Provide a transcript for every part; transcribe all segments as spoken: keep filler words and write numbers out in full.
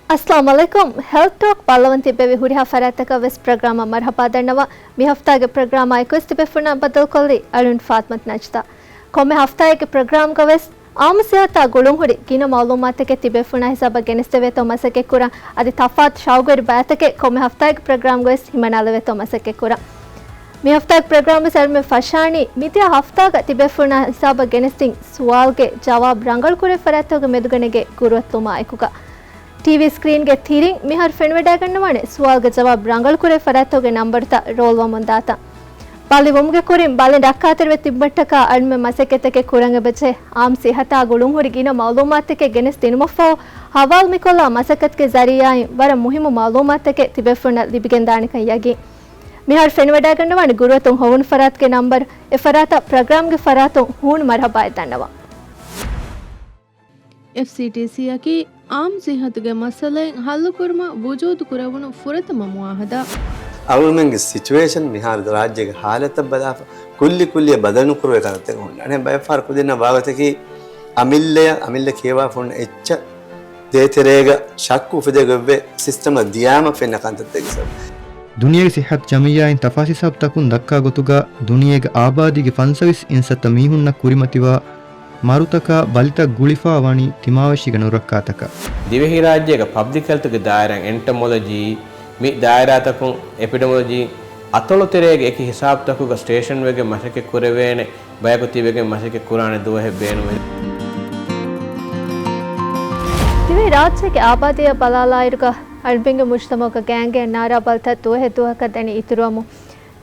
އައްސަލާމު ޢަލައިކުމް. ހެލްތް ޓޯކް ބައްލަވަން ތިއްބެވި ހުރިހާ ފަރާތްތަކަށް ވެސް ޕްރޮގްރާމަށް މަރުޙަބާ ދަންނަވަން. މި ހަފްތާގެ ޕްރޮގްރާމާ އެކުވެސް ތިބޭފުޅުންނާ ބައްދަލުކޮށްލީ އަޅުން ފާތްމަތު ނަޖްދާ. ކޮންމެ ހަފްތާއެއްގެ ޕްރޮގްރާމްގަ ވެސް އާއްމު ސިއްހަތާ ގުޅުންހުރި ގިނަ މަޢުލޫމާތުތަކެއް ތިބޭފުޅުންނާ ހިސާބަށް ގެނެސްދެވޭތޯ މަސައްކަތްކުރަން. އަދި ތަފާތު ޝައުގުވެރި ބައިތަކެއް ކޮންމެ ހަފްތާއެއްގެ ޕްރޮގްރާމްގަ ވެސް ހިމަނާލެވޭތޯ މަސައްކަތްކުރަން. މި ހަފްތާގެ ޕްރޮގްރާމް ވެސް އަޅުމެން ފަށާނީ މިދިޔަ ހަފްތާގަ ތިބޭފުޅުންނާ ހިސާބަށް ގެނެސްދިން ސުވާލުގެ ޖަވާބު ރަނގަޅުކުރެވޭ ފަރާތްތަކުގެ މެދުގަ ނެގޭ ގުރުއަތުލުމާ އެކުގަ. ޓީވީ ސްކްރީންގެ ތިރިން މިހާރު ފެނިވަޑައިގަންނަވާނެ ސުވާލުގެ ޖަވާބު ރަނގަޅުކުރެވޭ ފަރާތްތަކުގެ ނަންބަރުތައް ރޯލްވަމުން ދާތަން. ބަލިވުމުގެ ކުރިން ބަލިން ރައްކާތެރިވެ ތިއްބައްޓަކާ އަޅުމެން މަސައްކަތްތަކެއް ކުރަން އެބަޖެހޭ. އާއްމު ސިއްހަތާ ގުޅުންހުރި ގިނަ މަޢުލޫމާތުތަކެއް ގެނެސް ދިނުމަށްފަހު، ހަވާލު މިކޮށްލާ މަސައްކަތުގެ ޒަރީޢާއިން ވަރަށް މުހިއްމު މަޢުލޫމާތުތަކެއް ތިބޭފުޅުންނަށް ލިބިގެންދާނެކަން ޔަގީން. މިހާރު ފެނިވަޑައިގަންނަވާނެ ގުރުއަތުން ހޮވުނު ފަރާތުގެ ނަންބަރު. އެ ފަރާތަށް ޕްރޮގްރާމްގެ ފަރާތުން ހޫނު މަރުޙަބާއެއް ދަންނަވަން. އެފްސީޓީސީއަކީ އާއްމު ސިއްހަތުގެ މައްސަލައިން ހައްލުކުރުމަށް ވުޖޫދު ކުރެވުނު ފުރަތަމަ މުޢާހަދާ. އަޅުގަނޑުމެންގެ ސިޗުއޭޝަން މިހާރު ރާއްޖޭގެ ހާލަތަށް ބަލާފަ، ކުއްލި ކުއްލިއަށް ބަދަލު ނުކުރެވޭ ތަނަށް ވަންނާނެ. ބައެއް ފަހަރު ކުދިންނަށް ވާގޮތަކީ އަމިއްލަޔަށް، އަމިއްލަ ކިޔަވާފަ ހުންނަ އެއްޗަށް ދޭތެރޭގަ ޝައްކު އުފެދޭ ގޮތްވެ ސިސްޓަމަށް ދިޔާމަ ފެންނަ ކަންތައްތަކެއް ސަބަބު. ދުނިޔޭގެ ސިއްހަތު ޖަމިއްޔާއިން ތަފާސް ހިސާބުތަކުން ދައްކާ ގޮތުގަ ދުނިޔޭގެ އާބާދީގެ ފަންސަވީސް އިންސައްތަ މީހުންނަށް ކުރިމަތިވާ މަރުތަކާ ބަލިތައް ގުޅިފާ ވަނީ ތިމާވެށިގެ ނުރައްކާތަކަށް. ދިވެހިރާއްޖޭގެ ޕަބްލިކް ހެލްތުގެ ދާއިރާއިން އެންޓަމޮލޮޖީ، މި ދާއިރާތަކުން އެޕިޑެމޮލޮޖީ އަތޮޅު ތެރޭގެ އެކި ހިސާބުތަކުގަ ސްޓޭޝަންވެގެން މަސައްކަތް ކުރެވޭނެ ބަޔަކު ތިބެގެން މަސައްކަތް ކުރާނެ ދުވަހެއް ބޭނުމެވެ. ދިވެހިރާއްޖޭގެ އާބާދީއަށް ބަލާލާއިރުގަ އަޅުމެންގެ މުޖުތަމަޢުގަ ގޭންގެއަށް ނާރާ ބަލިތައް ދުވަހެއް ދުވަހަކަށް ދަނީ އިތުރުވަމުން،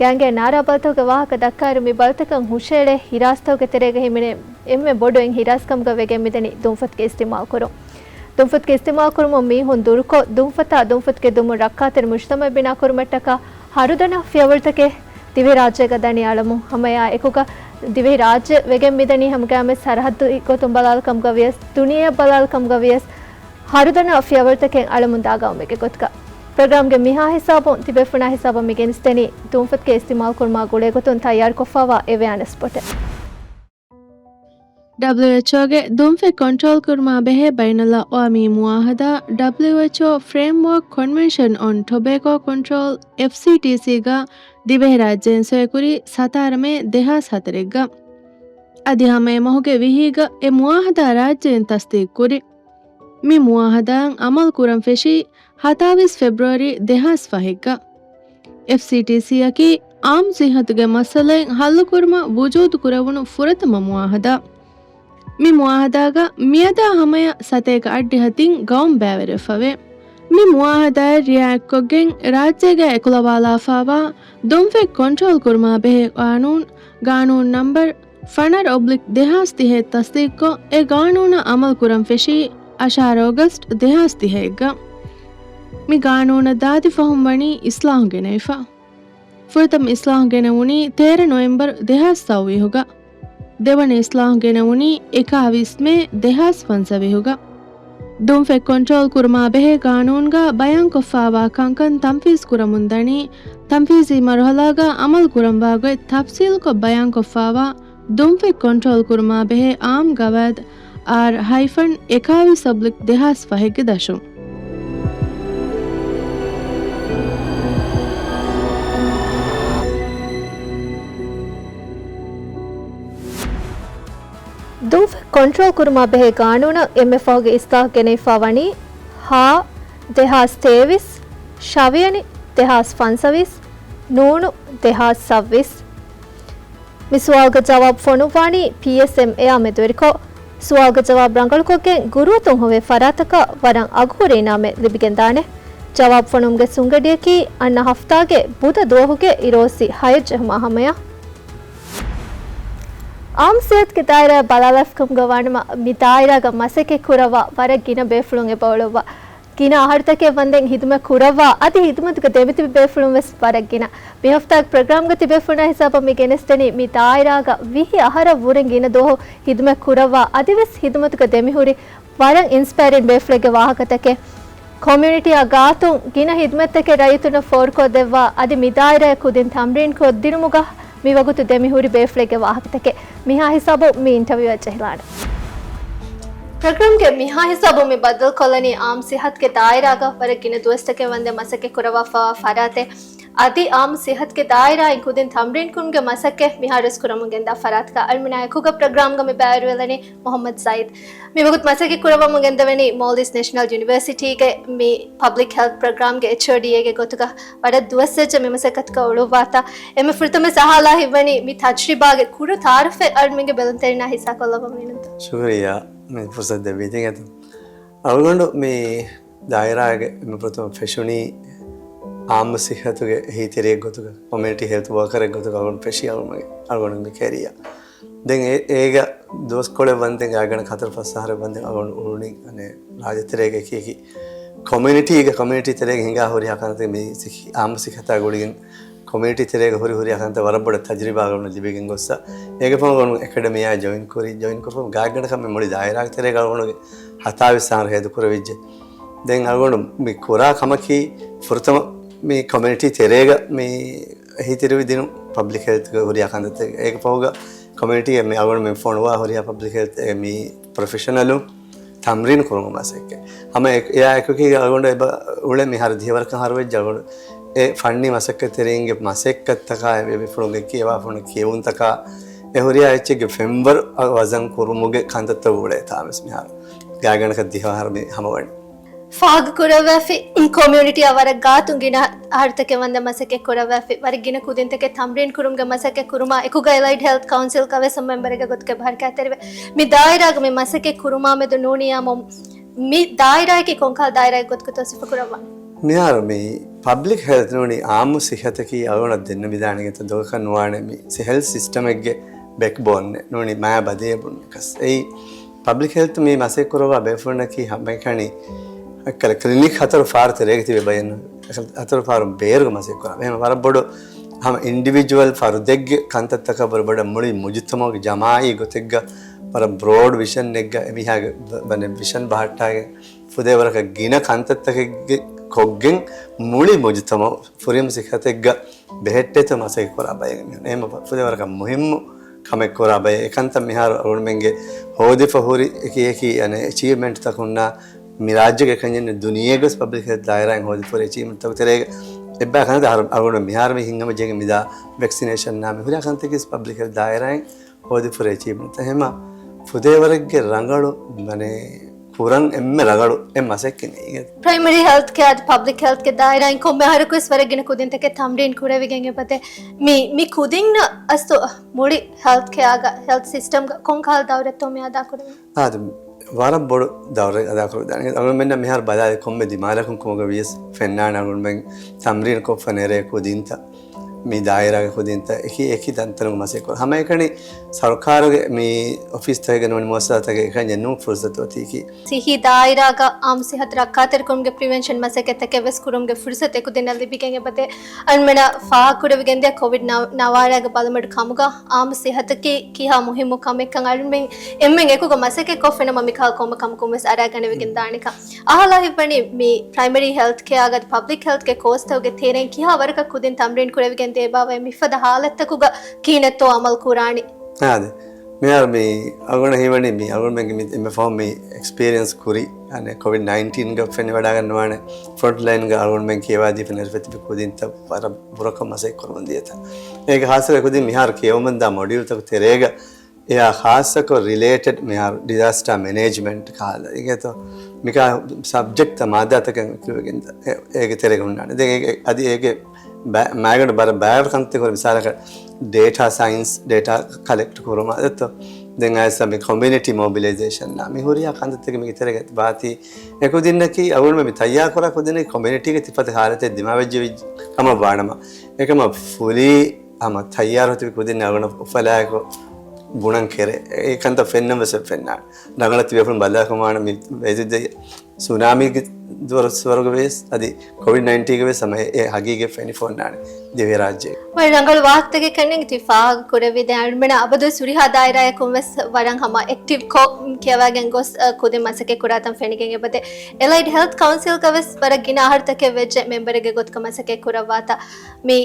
ގޭންގެއަށް ނާރާ ބަލިތަކުގެ ވާހަކަ ދައްކާއިރު މި ބަލިތަކަށް ހުށައެޅޭ ހިރާސްތަކުގެ ތެރޭގަ ހިމެނޭ އެންމެ ބޮޑު އެއް ހިރާސްކަމުގަ ވެގެން މިދަނީ ދުންފަތުގެ އިސްތިޢުމާލު ކުރުން. ދުންފަތުގެ އިސްތިޢުމާލު ކުރުމުން މީހުން ދުރުކޮށް، ދުންފަތާ ދުންފަތުގެ ދުމުން ރައްކާތެރި މުޖުތަމަޢެއް ބިނާކުރުމަށްޓަކާ ހަރުދަނާ ފިޔަވަޅުތަކެއް ދިވެހިރާއްޖޭގަ ދަނީ އަޅަމުން. ހަމައެއާ އެކުގަ ދިވެހިރާއްޖެ ވެގެން މިދަނީ ހަމަގައިމެ ސަރަހައްދު ގޮތުން ބަލާލު ކަމުގަ ވިޔަސް، ދުނިޔެއަށް ބަލާލު ކަމުގަ ވިޔަސް، ހަރުދަނާ ފިޔަވަޅުތަކެއް އަޅަމުން ދާ ގައުމެއްގެ ގޮތުގަ. ޕްރޮގްރާމްގެ މިހާ ހިސާބުން ތިބޭފުޅުންނާ ހިސާބަށް މި ގެނެސްދެނީ ދުންފަތުގެ އިސްތިޢުމާލު ކުރުމާ ގުޅޭގޮތުން ތައްޔާރުކޮށްފައިވާ އެވެއާނެސް ސްޕޮޓެއް. ޑަބްލިއުއެޗްއޯގެ ދުންފަތް ކޮންޓްރޯލް ކުރުމާ ބެހޭ ބައިނަލްއަޤްވާމީ މުޢާހަދާ، ޑަބްލިއުއެޗްއޯ ފްރޭމްވޯކް ކޮންވެންޝަން އޮން ޓޮބޭކޯ ކޮންޓްރޯލް، އެފްސީޓީސީގަ ދިވެހިރާއްޖޭން ސޮއިކުރީ ސަތާރަ މޭ ދެހާސް ހަތަރެއްގަ. އަދި ހަމަ އެމަހުގެ ވިހީގަ އެ މުޢާހަދާ ރާއްޖޭން ތަސްދީޤުކުރި. މި މުޢާހަދާއަށް އަމަލު ކުރަން ފެށީ ހަތާވީސް ފެބްރުއަރީ ދެހާސް ފަހެއްގަ. އެފްސީޓީސީއަކީ އާއްމު ސިއްހަތުގެ މައްސަލައިން ހައްލުކުރުމަށް ވުޖޫދު ކުރެވުނު ފުރަތަމަ މުޢާހަދާ. މި މުޢާހަދާގަ މިއަދާ ހަމަޔަށް ސަތޭކަ އަށްޑިހަ ތިން ގައުމު ބައިވެރިވެފަވޭ. މި މުޢާހަދާއަށް ރިޢާޔަތްކޮށްގެން ރާއްޖޭގައި އެކުލަވާލާފައިވާ ދުންފަތް ކޮންޓްރޯލް ކުރުމާ ބެހޭ ގާނޫނު، ގާނޫނު ނަމްބަރު ފަނަރަ އޮބްލިކް ދެހާސް ތިހައެއް ތަސްދީޤުކޮށް، އެ ގާނޫނަށް އަމަލު ކުރަން ފެށީ އަށާރަ އޮގަސްޓް ދެހާސް ތިހައެއްގަ. މި ގާނޫނަށް ދާދި ފަހުން ވަނީ އިސްލާހު ގެނެވިފަ. ފުރަތަމަ އިސްލާހު ގެނެވުނީ ތޭރަ ނޮވެމްބަރު ދެހާސް ސައުވީހުގަ. ދެވަނަ އިސްލާހު ގެނެވުނީ އެކާވީސް މޭ ދެހާސް ފަންސަވީހުގަ. ދުންފަތް ކޮންޓްރޯލް ކުރުމާ ބެހޭ ގާނޫނުގަ ބަޔާންކޮށްފައިވާ ކަންކަން ތަންފީޒު ކުރަމުން ދަނީ، ތަންފީޒީ މަރުހަލާގަ އަމަލު ކުރަންވާ ގޮތް ތަފްސީލުކޮށް ބަޔާންކޮށްފައިވާ ދުންފަތް ކޮންޓްރޯލް ކުރުމާ ބެހޭ އާއްމު ގަވާއިދު އާރް ހައިފަން އެކާވީސް އޮބްލިކް ދެހާސް ފަހެއްގެ ދަށުން. ދުންފަތް ކޮންޓްރޯލް ކުރުމާ ބެހޭ ގާނޫނަށް އެންމެ ފަހުގެ އިސްލާހު ގެނެވިފަ ވަނީ ހަ ދެހާސް ތޭވީސް، ޝަވިޔަނި ދެހާސް ފަންސަވީސް، ނޫނު ދެހާސް ސައްވީސް. މި ސުވާލުގެ ޖަވާބު ފޮނުއްވާނީ ޕީއެސްއެމްއޭއާ މެދުވެރިކޮށް. ސުވާލުގެ ޖަވާބު ރަނގަޅުކޮށްގެން ގުރުއަތުން ހޮވޭ ފަރާތަކަށް ވަރަށް އަގުހުރި އިނާމެއް ލިބިގެންދާނެ. ޖަވާބު ފޮނުވުމުގެ ސުނގަޑިއަކީ އަންނަ ހަފްތާގެ ބުދަ ދުވަހުގެ އިރޯއްސި ހައެއް ޖެހުމާ ހަމަޔަށް. އާއްމު ސިއްހަތުގެ ދާއިރާއަށް ބަލާލާފަ ކަމުގަ ވާނަމަ، މި ދާއިރާގަ މަސައްކަތް ކުރައްވާ ވަރަށް ގިނަ ބޭފުޅުން އެބައުޅުއްވާ. ގިނަ އަހަރުތަކެއް ވަންދެން ހިދުމަތް ކުރައްވާ، އަދި ހިދުމަތުގަ ދެމިތިބި ބޭފުޅުން ވެސް ވަރަށް ގިނަ. މި ހަފްތާގެ ޕްރޮގްރާމްގަ ތިބޭފުޅުންނާ ހިސާބަށް މި ގެނެސްދެނީ، މި ދާއިރާގަ ވިހި އަހަރަށް ވުރެ ގިނަ ދުވަހު ހިދުމަތް ކުރައްވާ، އަދިވެސް ހިދުމަތުގަ ދެމިހުރި ވަރަށް އިންސްޕަޔަރިން ބޭފުޅެއްގެ ވާހަކަތަކެއް. ކޮމިއުނިޓީއާ ގާތުން ގިނަ ހިދުމަތްތަކެއް ރައްޔިތުންނަށް ފޯރުކޮށްދެއްވާ، އަދި މި ދާއިރާއަށް ކުދިން ތަމްރީން ކޮށްދިނުމުގަ މިވަގުތު ދެމިހުރި ބޭފުޅެއްގެ ވާހަކަތަކެއް. މިހާ ހިސާބުން މި އިންޓަވިއުއަށް ޖެހިލާނެ. ޕްރޮގްރާމްގެ މިހާ ހިސާބުން މި ބައްދަލުކޮށްލަނީ އާއްމު ސިއްހަތުގެ ދާއިރާގަ ވަރަށް ގިނަ ދުވަސްތަކެއް ވަންދެން މަސައްކަތް ކުރައްވާފައިވާ ފަރާތެއް. އަދި އާއްމު ސިއްހަތުގެ ދާއިރާއިން ކުދިން ތަމްރީން ކުރުމުގެ މަސައްކަތް މިހާރުވެސް ކުރަމުން ގެންދާ ފަރާތަކާ އަޅުމެނާ އެކުގަ ޕްރޮގްރާމްގަ މި ބައިވެރިވެލަނީ މުހައްމަދު ސައީދު. މިވަގުތު މަސައްކަތް ކުރައްވަމުން ގެންދަވަނީ މޯލްޑިވްސް ނޭޝަނަލް ޔުނިވަރސިޓީގެ މި ޕަބްލިކް ހެލްތް ޕްރޮގްރާމްގެ އެޗްއޯޑީއޭގެ ގޮތުގަ. ވަރަށް ދުވަސް ވެއްޖެ މި މަސައްކަތުގަ އުޅުއްވާތާ. އެންމެ ފުރަތަމަ އަހާލާ ހިތްވަނީ މި ތަޖްރިބާގެ ކުރު ތައާރަފެއް އަޅުމެންގެ ބެލުންތެރިންނާ ހިއްސާކޮށްލައްވަމުން އިނުންތޯ. ޝުކުރިއްޔާ މި ފުރުސަތު ދެއްވީތީގެ. އަޅުގަނޑު މި ދާއިރާގެ އެންމެ ފުރަތަމަ ފެށުނީ އާއްމު ސިއްހަތުގެ އެހީތެރިއެއް ގޮތުގަ، ކޮމިއުނިޓީ ހެލްތް ވޯކަރެއް ގޮތުގަ އަޅުގަނޑު ފެށީ އަޅުގަނޑު، އަޅުގަނޑު މި ކެރިއަށް. ދެން އޭ-، އޭގަ ދުވަސްކޮޅެއް ވަންދެން ގާތްގަނޑަކަށް ހަތަރު ފަސް އަހަރެއް ވަންދެން އަޅުގަނޑު އުޅުނީ އަނެއް ރާއްޖެ ތެރޭގަ އެކި އެކި ކޮމިއުނިޓީގަ، ކޮމިއުނިޓީ ތެރޭގަ ހިނގާ ހުރިހާ ކަންތައް މި ސިއް-، އާއްމު ސިއްހަތާ ގުޅިގެން ކޮމިއުނިޓީ ތެރޭގަ ހުރި ހުރިހާ ކަންތައް ވަރަށް ބޮޑަށް ތަޖްރިބާ އަޅުގަނޑު ލިބިގެން ގޮއްސަ. އޭގެ ފަހުން އަޅުގަނޑު އެކަޑަމީއާ ޖޮއިން ކުރި، ޖޮއިން ކޮށްފަ ގާތްގަނޑަކަށް މި މުޅި ދާއިރާގެ ތެރޭގަ އަޅުގަނޑުގެ ހަތާވީސް އަހަރު ހޭދަ ކުރެވިއްޖެ. ދެން އަޅުގަނޑު މި ކުރާ ކަމަކީ ފުރަތަމަ މި ކޮމިއުނިޓީ ތެރޭގަ މި އެހީތެރިވި ދިނުން ޕަބްލިކް ހެލްތްގަ ހުރިހާ ކަންތައްތައް. އޭގެ ފަހުގަ ކޮމިއުނިޓީގެ މި އަޅުގަނޑު މި ފޮނުވާ ހުރިހާ ޕަބްލިކް ހެލްތް މި ޕްރޮފެޝަނަލު ތަމްރީނު ކުރުމުގެ މަސައްކަތް. ހަމަ އެ-، އެއާ އެކުގަ އަޅުގަނޑު އެބަ އުޅެ މިހާރު ދިހަވަރަކަށް އަހަރު ވެއްޖެ އަޅުގަނޑު އެ ފަންނީ މަސައްކަތްތެރިންގެ މަސައްކަތްތަކާ އެ މި ފުޅުންގެ ކިޔަވާ ފުނު ކިޔެވުންތަކާ އެ ހުރިހާ އެއްޗެއްގެ ފެންވަރު ވަޒަން ކުރުމުގެ ކަންތައްތައް އުޅޭތާ ވެސް މިހާރު ގާތްގަނޑަކަށް ދިހަވަހަރު މި ހަމަވަނީ. ފާހަގަކުރައްވާފި ކޮމިއުނިޓީއާ ވަރަށް ގާތުން ގިނަ އަހަރުތަކެއް ވަންދެން މަސައްކަތް ކުރައްވާފި. ވަރަށް ގިނަ ކުދިންތަކެއް ތަމްރީން ކުރުމުގެ މަސައްކަތް ކުރުމާ އެކުގަ އެލައިޑް ހެލްތް ކައުންސިލްގަ ވެސް މެމްބަރެއްގެ ގޮތުގަ ބަހަރު ކައިތެރިވެ. މި ދާއިރާގަ މި މަސައްކަތް ކުރުމާމެދު ނޫނީ އާއްމު މި ދާއިރާއަކީ ކޮންކަހަލަ ދާއިރާއެއް ގޮތުގަތޯ ސިފަކުރައްވާނެ؟ މިހާރު މި ޕަބްލިކް ހެލްތް ނޫނީ އާއްމު ސިއްހަތަކީ އަޅުގަނޑަށް ދެންނެވިދާނެ ގެތަ ދޮގަކަށް ނުވާނެ މި ހެލްތް ސިސްޓަމެއްގެ ބެކްބޯން ނޫނީ މާ ބަދޭ ބުންނަކަސް. އެއީ ޕަބްލިކް ހެލްތް މި މަސައްކަތް ކުރައްވާ ބޭފުޅުންނަކީ ހަމައެކަނި ކްލިނިކް ހަތަރު ފާރު ތެރޭގަ ތިބޭ ބައެއް ނޫން. ހަތަރު ފާރު ބޭރުގަ މަސައްކަތް ކުރާ. އެހެން ވަރަށް ބޮޑު ހަމަ އިންޑިވިޖުއަލް ފަރުދެއްގެ ކަންތައްތަކަށް ވަރަށް ބޮޑަށް މުޅި މުޖުތަމަޢުގެ ޖަމާޢީ ގޮތެއްގަ ވަރަށް ބްރޯޑް ވިޝަންއެއްގަ އެމީހާގެ ވަ-، ވަނެ ވިޝަން ބަހައްޓާގެން ފުދޭވަރަކަށް ގިނަ ކަންތައްތަކެއްގެ ކޮށްގެން މުޅި މުޖުތަމަޢު ފުރިހަމަ ސިއްހަތެއްގަ ބެހެއްޓޭތޯ މަސައްކަތް ކުރާ ބައެއް މީހުން. އެހެން ފުދޭވަރަކަށް މުހިއްމު ކަމެއް ކުރާ ބައެއް. އެކަންތައް މިހާރު އަޅުގަނޑުމެންގެ ހޯދިފަ ހުރި އެކި އެކި އަނެއް އެޗީވްމަންޓްތަކުންނާ މި ރާއްޖޭގެ އެކަންޏެއް ނޫން ދުނިޔޭގަސް ޕަބްލިކް ހެލްތް ދާއިރާއިން ހޯދިފަ ހުރި އެޗީވްމަންޓްތަކުގެ ތެރޭގަ އެއްބައި ކަންތައް އަޅު-، އަޅުގަނޑު މިހާރު މި ހިނގަމަޖެހިގެން މިދާ ވެކްސިނޭޝަންނާ މި ހުރިހާ ކަންތަކީސް ޕަބްލިކް ހެލްތް ދާއިރާއިން ހޯދިފަ ހުރި އެޗީވްމަންޓް. އެހެމަ ފުދޭވަރެއްގެ ރަނގަޅު މަނެ ކުރަން އެންމެ ރަނގަޅު އެއް މަސައްކަތް ނޭނގެ. ޕްރައިމަރީ ހެލްތް ކެއާ އަދި ޕަބްލިކް ހެލްތްގެ ދާއިރާއިން ކޮންމެ އަހަރަކުވެސް ވަރަށް ގިނަ ކުދިންތަކެއް ތަމްރީން ކުރެވިގެން އެބަދޭ. މި، މި ކުދިންނަށް އަސްލު މުޅި ހެލްތް ކެއާގަ، ހެލްތް ސިސްޓަމްގަ ކޮން ކަހަލަ ދައުރެއްތޯ މި އަދާކުރަނީ؟ އާދެ، ވަރަށް ބޮޑު ދައުރެއް އަދާކުރެވިދާނެ. އަޅުގަނޑުމެންނަށް މިހާރު ބަލާލި ކޮންމެ ދިމާލަކުން ކުމުގަ ވިޔަސް ފެންނާނެ އަޅުގަނޑުމެން ތަމްރީން ކޮށްފަ ނެރޭ ކުދިންތައް، މި ދާއިރާގެ ކުދިންތައް އެކި އެކި ތަންތަނުގެ މަސައްކަތް ކުރާ. ހަމައެކަނި ސަރުކާރުގެ މި އޮފީސްތަކެއްގެ ނޫނީ މުއައްސަސާތަކެއް އެކަންޏެއް ނޫން ފުރުސަތު އޮތީކީ. ސިއްހީ ދާއިރާގަ އާއްމު ސިއްހަތު ރައްކާތެރިކުރުމުގެ ޕްރިވެންޝަން މަސައްކަތްތަކެއް ވެސް ކުރުމުގެ ފުރުސަތު އެކުދިންނަށް ލިބިގެން އެބަދޭ. އަޅުމެނަށް ފާހަގަކުރެވިގެންދިޔަ ކޮވިޑް ނަ-، ނަވާރައިގެ ބަލަމަޑު ކަމުގަ އާއްމު ސިއްހަތަކީ ކިހާ މުހިއްމު ކަމެއްކަން އަޅުމެން އެންމެން އެކުގަ މަސައްކަތް ކޮށްފިނަމަ މިކަހަލަ ކޮންމެ ކަމަކުން ވެސް އަރާގަނެވިގެން ދާނެކަން. އަހާލާ ހިތްވަނީ މި ޕްރައިމަރީ ހެލްތް ކެއާގަ އަދި ޕަބްލިކް ހެލްތް ކެއާ ކޯސްތަކުގެ ތެރެއިން ކިހާ ވަރަކަށް ކުދިން ތަމްރީން ކުރެވިގެން ދޭބާވައި މިފަދަ ހާލަތްތަކުގަ ކިހިނެއްތޯ އަމަލު ކުރާނީ؟ އާދެ. މިހާރު މި އަޅުގަނޑަށް ހީވަނީ މި އަޅުގަނޑުމެންގެ މި އެންމެ ފަހުން މި އެކްސްޕީރިއެންސް ކުރި، އަނެއް ކޮވިޑް ނައިންޓީންގަ ފެނިވަޑައިގަންނަވާނެ ފްރޮންޓް ލައިންގަ އަޅުގަނޑުމެން ކިޔަވާދީފަ ނެރެފަ ތިބި ކުދިންތައް ވަރަށް ބުރަކޮށް މަސައްކަތް ކުރަމުން ދިޔަތަ. އޭގެ ހާއްސަ ކުދިން މިހާރު ކިޔަވަމުންދާ މޮޑިއުލްތަކު ތެރޭގަ އެއާ ޚާއްޞަކޮށް ރިލޭޓެޑް މިހާރު ޑިޒާސްޓާ މެނޭޖްމަންޓް ކަހަލަ އިނގޭތޯ މިކާ ސަބްޖެކްޓްތައް މާއްދާތަކެއް އެކުވެގެން އެ-، އޭގެ ތެރޭގަ ހުންނާނެ. ދެން އޭގެ، އަދި އޭގެ ބަ-، މާގަނޑު ބަރަށް ބައިވަރު ކަންތައް ހުރި މިސާލަކަށް ޑޭޓާ ސައިންސް، ޑޭޓާ ކަލެކްޓް ކުރުމާ ދެއްތޯ. ދެން އައިސް މި ކޮމިއުނިޓީ މޮބިލައިޒޭޝަން މި ހުރިހާ ކަންތައްތަކެއް މި ތެރޭގަ ވާތީ. އެކުދިންނަކީ އަޅުގަނޑު މި ތައްޔާރު ކުރާ ކުދިންނަކީ ކޮމިއުނިޓީގެ ތިފަދަ ހާލަތެއް ދިމާވެއްޖެ ކަމަށް ވާނަމަ، އެކަމަށް ފުލީ ހަމަ ތައްޔާރު ތިބި ކުދިން އަޅުގަނޑަށް އުފަލާއެކު ބުނަން ކެރޭ. އެ ކަންތައް ފެންނަން ވެސް ފެންނާނެ. ރަނގަޅަށް ތިބޭފުޅުން ބަލާކަމާނަ މި ވެދިދެ ސުނާމީގެ ދުވަސްވަރުގެ ވެސް އަދި ކޮވިޑް ނައިންޓީންގެ ވެސް ހަމަ އެ ހަގީގަތް ފެނިފަ އޮންނާނެ ދިވެހިރާއްޖޭގެ. ވަރަށް ރަނގަޅު ވާހަކަތަކެއް ކަންނެން ތި ފާހަގަ ކުރެވި. ދެން އަޅުމެންނަށް އަބަދުވެސް ހުރިހާ ދާއިރާއަކުން ވެސް ވަރަށް ހަމަ އެކްޓިވް ކޮށް ކިޔަވައިގެން ގޮސް، އަ، ކުދިން މަސައްކަތް ކުރާތަން ފެނިގެން އެބަދޭ. އެލައިޑް ހެލްތް ކައުންސިލްގަ ވެސް ވަރަށް ގިނަ އަހަރުތަކެއް ވެއްޖެ މެމްބަރެއްގެ ގޮތުގަ މަސައްކަތް ކުރައްވާތާ. މި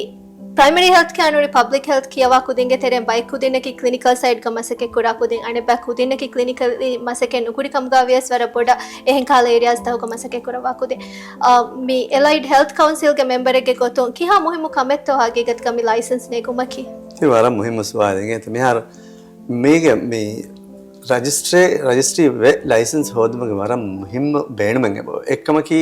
ޕްރައިމަރީ ހެލްތް ކެއާ ނޫނީ ޕަބްލިކް ހެލްތް ކިޔަވާ ކުދިންގެ ތެރެއިން ބައެއް ކުދިންނަކީ ކްލިނިކަލް ސައިޑްގަ މަސައްކަތް ކުރާ ކުދިން. އަނެއްބައި ކުދިންނަކީ ކްލިނިކަލް މަސައްކަތް ނުކުރި ކަމުގަ ވިޔަސް ވަރަށް ބޮޑަށް އެހެން ކަހަލަ އޭރިއާސް ތަހުގަ މަސައްކަތް ކުރައްވާ ކުދިން. އާ، މި އެލައިޑް ހެލްތް ކައުންސިލްގެ މެމްބަރެއްގެ ގޮތުން ކިހާ މުހިއްމު ކަމެއްތޯ ހަގީގަތުގަ މި ލައިސަންސް ނެގުމަކީ؟ ތި ވަރަށް މުހިއްމު ސުވާލެއް އިނގޭތަ. މިހާރު މީގެ މި ރަޖިސްޓްރޭ، ރަޖިސްޓްރީ ވެ ލައިސަންސް ހޯދުމުގެ ވަރަށް މުހިއްމު ބޭނުމެއް އެބަ. އެއްކަމަކީ،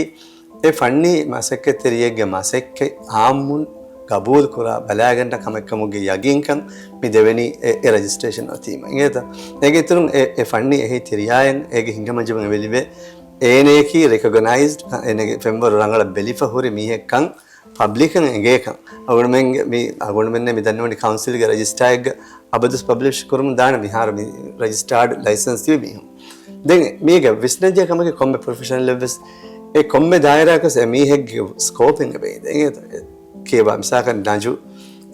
އެ ފަންނީ މަސައްކަތްތެރިއެއްގެ މަސައްކަތް އާއްމުން ގަބޫލުކުރާ ބަލާގަންނަ ކަމެއްކަމުގެ ޔަގީންކަން މި ދެވެނީ އެ، އެ ރަޖިސްޓްރޭޝަން އޮތީމަ. އިނގޭތަ؟ އޭގެ އިތުރުން އެ، އެ ފަންނީ އެހީ ތިރިޔާއިން އޭގެ ހިނގަމަޖުމަށް އެބަލިބޭ. އޭނަޔަކީ ރެކޮގަނައިޒްޑް، އޭނަގެ ފެންވަރު ރަނގަޅަށް ބެލިފަ ހުރި މީހެއްކަން ޕަބްލިކަށް އެނގޭކަން. އަޅުގަނޑުމެންގެ މި، އަޅުގަނޑުމެންނޭ މި ދަންނަވަނީ ކައުންސިލްގެ ރަޖިސްޓާއެއްގަ އަބަދުސް ޕަބްލިޝް ކުރަމުން ދާނެ މިހާރު މި ރަޖިސްޓާޑް ލައިސަންސް ތިބި މީހުން. ދެން މީގެ ވިސްނަންޖެހޭ ކަމަކީ ކޮންމެ ޕްރޮފެޝަނަލް އެއްވެސް އެ ކޮންމެ ދާއިރާއަކަސް އެ މީހެއްގެ ސްކޯޕް އެބައި ދެން އެ ކިޔަވާ މިސާލަކަށް ނަޖޫ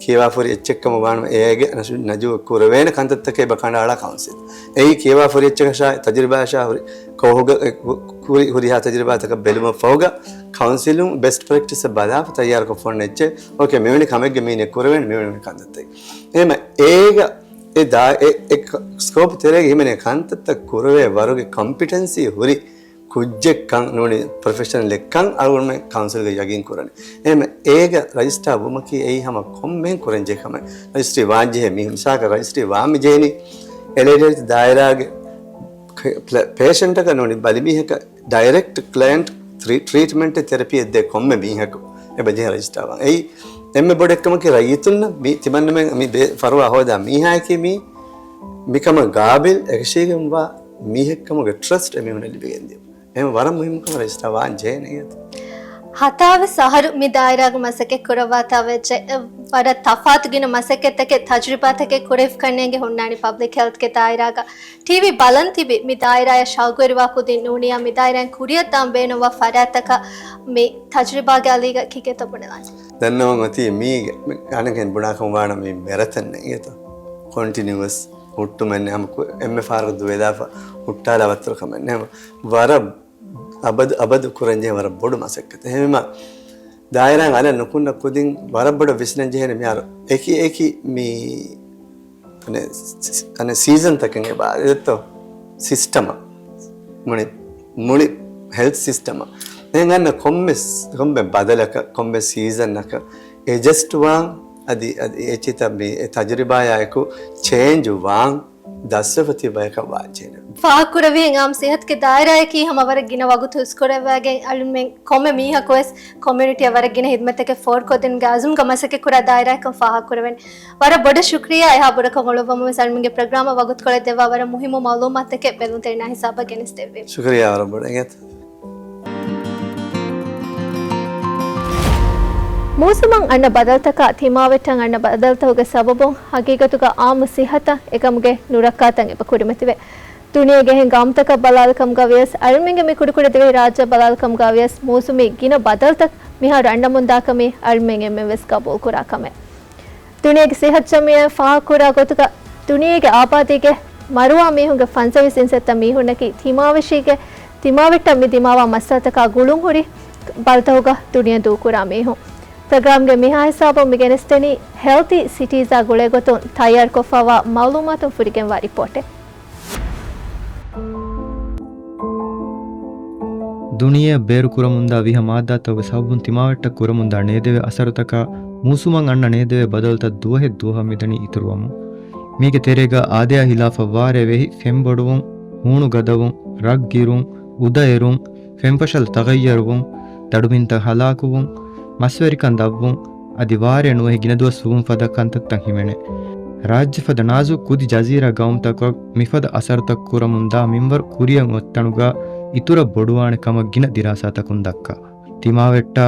ކިޔަވާފަ ހުރި އެއްޗެއްކަމަށް ވާނަމަ އޭގެ ނަޖޫ، ނަޖޫ ކުރެވޭނެ ކަންތައްތަކެއް އެބަ ކަނޑައަޅާ ކައުންސިލް. އެއީ ކިޔަވާފަ ހުރި އެއްޗަކަށާ ތަޖުރިބާއަށާ ހުރި ކޯހުގަ އެ ހު-، ހުރި ހުރިހާ ތަޖުރިބާތަކަށް ބެލުމަށް ފަހުގަ ކައުންސިލުން ބެސްޓް ޕްރެކްޓިސްއެއް ބަލާފަ ތައްޔާރުކޮށްފަ އޮންނަ އެއްޗެއް. އޯކޭ، މިވެނި ކަމެއްގެ މީނެ ކުރެވޭނެ މިވެނި ކަންތައްތައް. އެހެމަ އޭގަ އެ ދާ-، އެ، އެ ކ-، ސްކޯޕް ތެރޭގަ ހިމެނޭ ކަންތައްތައް ކުރެވޭ ވަރުގެ ކޮމްޕިޓެންސީ ހުރި ކުއްޖެއްކަން ނޫނީ ޕްރޮފެޝަނަލެއްކަން އަޅުގަނޑުމެން ކައުންސިލްގެ ޔަގީން ކުރަނީ. އެހެމަ އޭގަ ރަޖިސްޓާ ވުމަކީ އެއީ ހަމަ ކޮންމެހެން ކުރަންޖެހޭ ކަމެއް. ރަޖިސްޓްރީ ވާންޖެހޭ މީހުން މިސާލަކަށް ރަޖިސްޓްރީ ވާން މިޖެހެނީ އެލައިޑް ހެލްތް ދާއިރާގެ ޕްލެ-، ޕޭޝަންޓަކަށް ނޫނީ ބަލިމީހަކަށް ޑައިރެކްޓް ކްލައިންޓް ތްރީ-، ޓްރީޓްމެންޓެއް ތެރަޕީއެއް ދޭ ކޮންމެ މީހަކު އެބަޖެހޭ ރަޖިސްޓާ ވާން. އެއީ އެންމެ ބޮޑެއްކަމަކީ ރައްޔިތުންނަށް މި ތިމަންނަމެން މި ބޭ-، ފަރުވާ ހޯދާ މީހާއަކީ މީ މިކަމަށް ގާބިލް އެކަށީގެންވާ މީހެއްކަމުގެ ޓްރަސްޓް އެމީހުންނަށް ލިބިގެންދިޔުން. އެހެން ވަރަށް މުހިއްމު ކަމަށް ރަޖިސްޓާ ވާން ޖެހޭނެ އިނގޭތަ؟ ހަތާވެސް އަހަރު މި ދާއިރާގެ މަސައްކަތް ކުރައްވާތާ ވެއްޖެ، ވަރަށް ތަފާތު ގިނަ މަސައްކަތްތަކެއް، ތަޖުރިބާތަކެއް ކުރެވިފަ ކަންނޭނގެ ހުންނާނީ ޕަބްލިކް ހެލްތްގެ ދާއިރާގަ. ޓީވީ ބަލަން ތިބި މި ދާއިރާޔަށް ޝައުގުވެރިވާ ކުދިން ނޫނިއްޔާ މި ދާއިރާއިން ކުރިއަށްދާން ބޭނުންވާ ފަރާތްތަކަށް މި ތަޖުރިބާގެ އަލީގަ ކިކޭތޯ ބުނެލާނެ. ދަންނަވަން އޮތީ މީގެ މި އަނެއްހެން ބުނާކަމަށް ވާނަމަ މި މެރަތަން އިނގޭތަ؟ ކޮންޓިނިއުއަސް ހުއްޓުމެއް ނެ ހަމަ ކު-، އެންމެ ފަހަރަކު ދުވެލާފަ ހުއްޓާލާ ވައްތަރު ކަމެއް ނެ ހަމަ ވަރަށް އަބަދު، އަބަދު ކުރަންޖެހޭ ވަރަށް ބޮޑު މަސައްކަތެއް. އެހެންވީމަ، ދާއިރާއިން އަލަށް ނުކުންނަ ކުދިން ވަރަށް ބޮޑަށް ވިސްނަން ޖެހޭނެ މިހާރު އެކި އެކި މި، އަނެ، ސި-، އަނެ ސީޒަންތަކެއް އެބަ އެދެއްތޯ؟ ސިސްޓަމަށް. މުޅި، މުޅި ހެލްތް ސިސްޓަމަށް. ދެން އަންނަ ކޮންމެ ސް-، ކޮންމެ ބަދަލަކަށް، ކޮންމެ ސީޒަންއަކަށް އެޖަސްޓް ވާން، އަދި، އަދި އެޗިތައް މި އެ ތަޖުރިބާޔާއެކު ޗޭންޖު ވާން، ދަސްވެފަ ތިބި ބަޔަކަށް ވާންޖެހޭނެ. ފާހަގަކުރެއްވިހެން އާއްމު ސިއްހަތުގެ ދާއިރާއަކީ ހަމަ ވަރަށް ގިނަ ވަގުތު ހުސްކުރައްވައިގެން އަޅުމެން ކޮންމެ މީހަކުވެސް ކޮމިއުނިޓީއަށް ވަރަށް ގިނަ ހިދްމަތްތަކެއް ފޯރުކޮށްދިނުމުގެ އަޒުމްގަ މަސައްކަތް ކުރާ ދާއިރާއެއްކަން ފާހަގަކުރެވެން. ވަރަށް ބޮޑަށް ޝުކްރިޔާ އެހާ ބުރަކަށް އުޅުއްވަމުން ވެސް އަޅުމެންގެ ޕްރޮގްރާމަށް ވަގުތުކޮޅެއް ދެއްވާ ވަރަށް މުހިއްމު މައުލޫމާތުތަކެއް ބެލުންތެރިންނާ ހިސާބަށް ގެނެސްދެއްވީ. ޝުކުރިޔާ ވަރަށް ބޮޑަށް އިނގޭތަ. މޫސުމަށް އަންނަ ބަދަލުތަކާ ތިމާވެއްޓަށް އަންނަ ބަދަލުތަކުގެ ސަބަބުން ހަގީގަތުގަ އާއްމު ސިއްހަތަށް އެކަމުގެ ނުރައްކާތައް އެބަ ކުރިމަތިވޭ. ދުނިޔޭގެ އެހެން ގައުމުތަކަށް ބަލާލި ކަމުގަ ވިޔަސް، އަޅުމެންގެ މި ކުޑަކުޑަ ދިވެހި ރާއްޖެއަށް ބަލާލި ކަމުގަ ވިޔަސް، މޫސުމީ ގިނަ ބަދަލުތައް މިހާރު އަންނަމުންދާ ކަމީ އަޅުމެން އެންމެން ވެސް ގަބޫލުކުރާ ކަމެއް. ދުނިޔޭގެ ސިއްހަތު ޖަމިއްޔާއިން ފާހަގަކުރާ ގޮތުގަ، ދުނިޔޭގެ އާބާދީގެ މަރުވާ މީހުންގެ ފަންސަވީސް އިންސައްތަ މީހުންނަކީ ތިމާވެށީގެ، ތިމާވެއްޓަށް މި ދިމާވާ މައްސަލަތަކާ ގުޅުންހުރި ބަލިތަކުގަ ދުނިޔެ ދޫކުރާ މީހުން. ޕްރޮގްރާމްގެ މިހާ ހިސާބުން މި ގެނެސްދެނީ ހެލްތީ ސިޓީޒާ ގުޅޭގޮތުން ތައްޔާރުކޮށްފައިވާ މައުލޫމާތުން ފުރިގެންވާ ރިޕޯޓެއް. ދުނިޔެއަށް ބޭރުކުރަމުންދާ ވިހަ މާއްދާތަކުގެ ސަބަބުން ތިމާވެއްޓަށް ކުރަމުންދާ ނޭދެވޭ އަސަރުތަކާ، މޫސުމަށް އަންނަ ނޭދެވޭ ބަދަލުތައް ދުވަހެއް ދުވަހަށް މިދަނީ އިތުރުވަމުން. މީގެ ތެރޭގަ އާދަޔާ ހިލާފަށް ވާރޭ ވެހި ފެންބޮޑުވުން، ހޫނު ގަދަވުން، ރަށް ގިރުން، އުދައެރުން، ފެންފަށަލަ ތަޣައްޔަރުވުން، ދަޑުމިންތައް ހަލާކުވުން، މަސްވެރިކަން ދަށްވުން، އަދި ވާރޭ ނުވެހި ގިނަ ދުވަސް ވުމުން ފަދަ ކަންތައްތައް ހިމެނޭ. ރާއްޖެ ފަދަ ނާޒުކު ކުދި ޖަޒީރާ ގައުމުތަކަށް މިފަދަ އަސަރުތައް ކުރަމުންދާ މިންވަރު ކުރިއަށް އޮތްތަނުގަ އިތުރަށް ބޮޑުވާނެ ކަމަށް ގިނަ ދިރާސާތަކުން ދައްކާ. ތިމާވެއްޓާ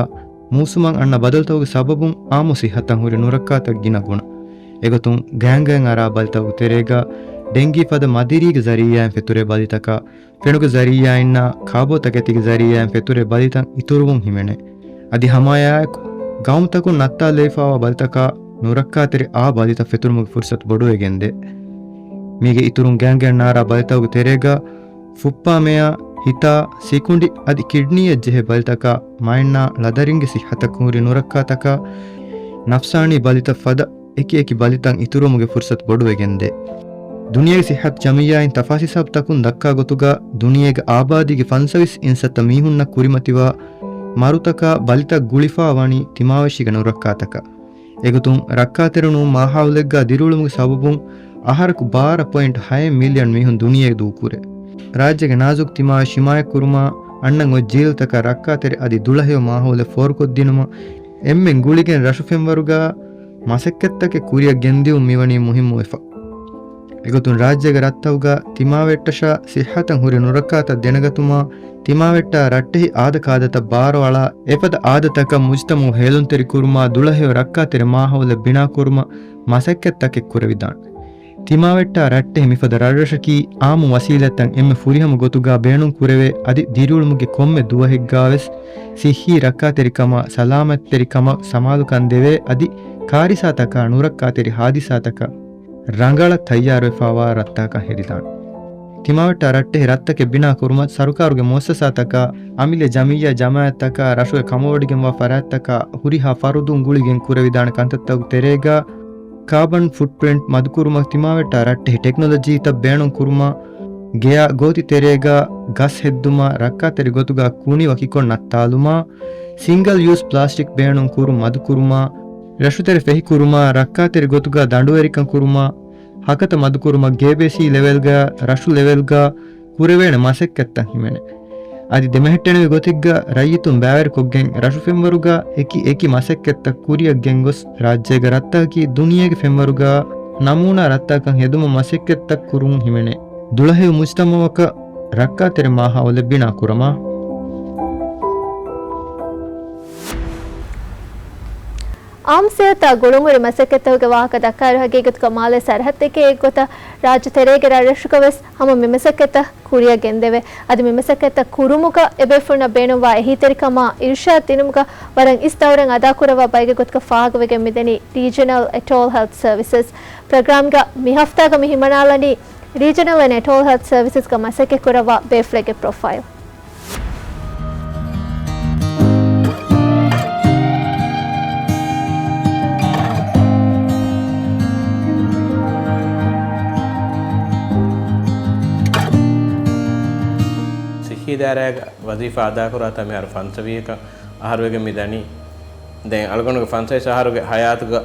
މޫސުމަށް އަންނަ ބަދަލުތަކުގެ ސަބަބުން އާއްމު ސިއްހަތަށް ހުރި ނުރައްކާތައް ގިނަ ގުނަ. އެގޮތުން ގާތްގަނޑަށް އަރާ ބަލިތަކުގެ ތެރޭގަ ޑެންގީ ފަދަ މަދިރީގެ ޒަރީއާއިން ފެތުރޭ ބަލިތަކާ، ފެނުގެ ޒަރީއާއިންނާ ކާބޯތަކެތީގެ ޒަރީއާއިން ފެތުރޭ ބަލިތައް އިތުރުވުން ހިމެނޭ. އަދި ހަމައެއާއެކު، ގައުމުތަކުން ނައްތާލައިފައިވާ ބަލިތަކާ ނުރައްކާތެރި އާ ބަލިތައް ފެތުރުމުގެ ފުރުސަތު ބޮޑުވެގެންދޭ. މީގެ އިތުރުން ގާތްގަނޑަށް އަރާ ބަލިތަކުގެ ތެރޭގަ ފުއްޕާމެޔާ، ހިތާ، ސިކުނޑި އަދި ކިޑްނީއަށް ޖެހޭ ބަލިތަކާ، މައިންނާ ޅަދަރިންގެ ސިއްހަތަށް ހުރި ނުރައްކާތަކާ، ނަފްސާނީ ބަލިތައް ފަދަ އެކި އެކި ބަލިތައް އިތުރުވުމުގެ ފުރުސަތު ބޮޑުވެގެންދޭ. ދުނިޔޭގެ ސިއްހަތު ޖަމިއްޔާއިން ތަފާސް ހިސާބުތަކުން ދައްކާ ގޮތުގަ ދުނިޔޭގެ އާބާދީގެ ފަންސަވީސް އިންސައްތަ މީހުންނަށް ކުރިމަތިވާ މަރުތަކާ ބަލިތައް ގުޅިފާ ވަނީ ތިމާވެށިގެ ނުރައްކާތަކަށް. އެގޮތުން ރައްކާތެރިނޫން މާހައުލެއްގަ ދިރިއުޅުމުގެ ސަބަބުން އަހަރަކު ބާރަ ޕޮއިންޓް ހައެއް މިލިއަން މީހުން ދުނިޔެ ދޫކުރޭ. ރާއްޖޭގެ ނާޒުކު ތިމާވެށި ހިމާޔަތްކުރުމާ، އަންނަން އޮތް ޖީލުތަކަށް ރައްކާތެރި އަދި ދުޅަހެޔޮ މާހައުލެއް ފޯރުކޮށްދިނުމަށް، އެންމެން ގުޅިގެން ރަށު ފެންވަރުގަ މަސައްކަތްތަކެއް ކުރިއަށް ގެންދިއުން މިވަނީ މުހިއްމުވެފަ. އެގޮތުން ރާއްޖޭގެ ރަށްތަކުގަ ތިމާވެއްޓަށާ ސިއްހަތަށް ހުރި ނުރައްކާތައް ދެނެގަތުމާ، ތިމާވެއްޓާ ރައްޓެހި އާދަކާދަތައް ބާރުއަޅާ، އެފަދަ އާދަތަކަށް މުޖްތަމައު ހޭލުންތެރިކުރުމާ، ދުޅަހެޔޮ ރައްކާތެރި މާހައުލެއް ބިނާކުރުމަށް މަސައްކަތްތަކެއް ކުރެވިދާނެ. ތިމާވެއްޓާ ރައްޓެހި މިފަދަ ރަށްރަށަކީ، އާއްމު ވަސީލަތްތައް އެންމެ ފުރިހަމަ ގޮތުގަ ބޭނުން ކުރެވޭ، އަދި ދިރިއުޅުމުގެ ކޮންމެ ދުވަހެއްގަވެސް ސިއްހީ ރައްކާތެރިކަމާ، ސަލާމަތްތެރިކަމަށް ސަމާލުކަން ދެވޭ، އަދި ކާރިސާތަކާ ނުރައްކާތެރި ހާދިސާތަކަށް ރަނގަޅަށް ތައްޔާރުވެފަވާ ރަށްތަކަށް ހެދިދާނެ. ތިމާވެއްޓާ ރައްޓެހި ރަށްތަކެއް ބިނާ ކުރުމަށް ސަރުކާރުގެ މުއައްސަސާތަކާ، އަމިއްލަ ޖަމިއްޔާ ޖަމާއަތްތަކާ، ރަށުގެ ކަމަވޮޑިގެންވާ ފަރާތްތަކާ ހުރިހާ ފަރުދުން ގުޅިގެން ކުރެވިދާނެ ކަންތައްތަކުގެ ތެރޭގަ، ކާބަން ފުޓްޕްރިންޓް މަދުކުރުމަށް ތިމާވެއްޓާ ރައްޓެހި ޓެކްނޮލޮޖީތައް ބޭނުން ކުރުމަށް، ގެޔާ ގޯތި ތެރޭގަ ގަސް ހެއްދުމަށް، ރައްކާތެރި ގޮތުގަ ކުނި ވަކިކޮށް ނައްތާލުމަށް، ސިންގަލް ޔޫސް ޕްލާސްޓިކް ބޭނުން ކުރުން މަދުކުރުމަށް، ރަށުތެރެ ފެހިކުރުމަށް، ރައްކާތެރި ގޮތުގަ ދަނޑުވެރިކަން ކުރުމަށް، ހަކަތަ މަދުކުރުމަށް ގޭބޭސީ ލެވެލްގަ، ރަށު ލެވެލްގަ ކުރެވޭނެ މަސައްކަތްތައް ހިމެނޭ. އަދި ދެމެހެއްޓެނިވި ގޮތެއްގަ ރައްޔިތުން ބައިވެރިކޮށްގެން ރަށު ފެންވަރުގަ އެކި އެކި މަސައްކަތްތައް ކުރިއަށް ގެންގޮސް ރާއްޖޭގެ ރަށްތަކަކީ ދުނިޔޭގެ ފެންވަރުގަ ނަމޫނާ ރަށްތަކަކަށް ހެދުމަށް މަސައްކަތްތައް ކުރުން ހިމެނޭ. ދުޅަހެޔޮ މުޖްތަމައަކަށް ރައްކާތެރި މާހައުލެއް ބިނާ ކުރަމާ. އާއްމު ސިޔާސަތާ ގުޅުންހުރި މަސައްކަތްތަކުގެ ވާހަކަ ދައްކާއިރު، ހަގީގަތުގަ މާލޭ ސަރަހައްދެކޭ އެއްގޮތަށް ރާއްޖެ ތެރޭގެ ރަށްރަށުގަވެސް ހަމަ މި މަސައްކަތްތައް ކުރިއަށް ގެންދެވޭ. އަދި މި މަސައްކަތްތައް ކުރުމުގަ އެބޭފުޅުންނަށް ބޭނުންވާ އެހީތެރިކަމާ އިރުޝާދު ދިނުމުގަ ވަރަށް އިސް ދައުރެއް އަދާކުރައްވާ ބައެއްގެ ގޮތުގަ ފާހަގަވެގެން މިދަނީ ރީޖަނަލް އެޓޯލް ހެލްތް ސަރވިސަސް ޕްރޮގްރާމްގަ. މި ހަފްތާގަ މި ހިމަނާލަނީ ރީޖަނަލް އެންޑް އެޓޯލް ހެލްތް ސަރވިސަސްގަ މަސައްކަތް ކުރައްވާ ބޭފުޅެއްގެ ޕްރޮފައިލް. ސިއްހީ ދާއިރާގަ ވަޒީފާ އަދާކުރާތާ މިހާރު ފަންސަވީހަކަށް އަހަރުވެގެން މި ދަނީ. ދެން އަޅުގަނޑުގެ ފަންސަވީސް އަހަރުގެ ހަޔާތުގަ،